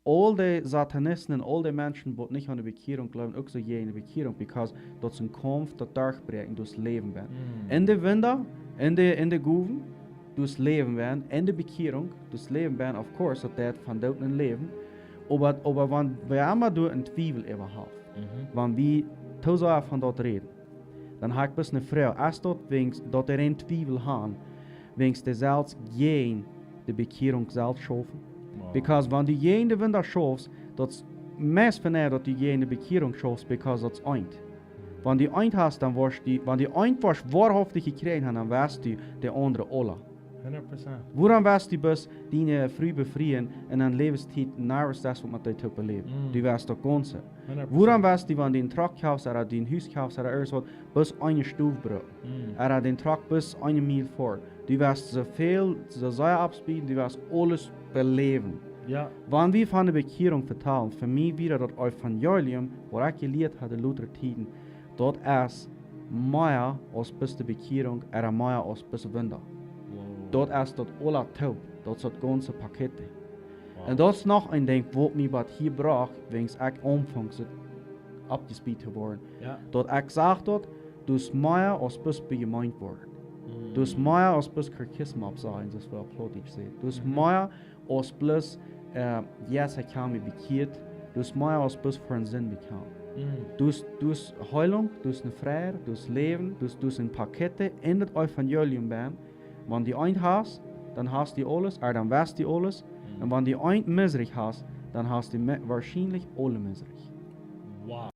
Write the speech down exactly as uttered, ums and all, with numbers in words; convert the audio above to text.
aul de Satanisten un aul de Menschen waut nich aun de Bekjierunk jleewen, uk soo jäajen de Bekjierunk, because daut es een Kaumf, daut derchbräakjen, daut Läwen benn. Mm. En de Wunda, en de, en de Gowen, daut Läwen benn, en de Bekjierunk, daut Läwen benn, of course, daut deit von Doot en Läwen. Oba, oba wan wie emma doa een Twiewel äwa haben, mhm, wan wie too sea von daut räden, dan hab ekj bloos eene Froag. Es daut wäajens daut dee een Twiewel haben, wäajens dee selfst jäajen de Bekjierunk selfst schaufen? Wow. Because wan du jäajen de Wunda schaufst, daut es meist von daut du jäajen de Bekjierunk schaufst, because daut es eent. Wan du eent hast, dan woascht du, wan du eent woascht woahaftich jekjräajen haben, dan woascht du de aundre aula. Hundert Prozent. Wuarom woascht du bloos diene Fru befrieen un dan Läwenstiet nervös sennen, waut met dee to beläwen? Mm. Du woascht daut gaunze. Hundert Prozent. Wuarom woascht du, wan du een Truck kaufst, ooda du een Hus kaufst, ooda irjent waut, bloos eene Stow brucken? Mm. Ooda dän Truck bloos eene Miel foaren? Du woascht soo väl, soo sea aufspeeden, du woascht aules beläwen. Jo. Wan wie von de Bekjierunk vetalen, fa mie wia daut Evangelium, waut ekj jelieet haud de latste Tieden, daut es mea aus bloos de Bekjierunk, ooda mea aus bloos Wunda. Wow. Daut es daut aula toop, daut es daut gaunze Paket. Wow. Un daut es noch een Dinkj, waut mie waut hia brocht, wäajens ekj aunfunk soo aufjespeet to woaren. Jo. Daut ekj sach daut, daut es mea aus bloos bie Jemeent woaren. Mm. Daut es mea aus bloos Katechismus oppsajen, soo aus wie opp Plautdietsch sajen. Daut es, mhm, mea aus bloos, äh, yes, ekj hab mie bekjieet. Daut es mea aus bloos fa eene Sind bekjieet. Mm. Daut es, daut es Heilunk, daut es eene Fräd, daut es Läwen, daut es, daut es een Paket en daut Evangelium benn. Wan du eent hast, dan hast du aules, ooda dan woascht du aules. Mm. Un wan du eent miserie hast, dan hast du me-, woarschienlich aule miserie. Wow.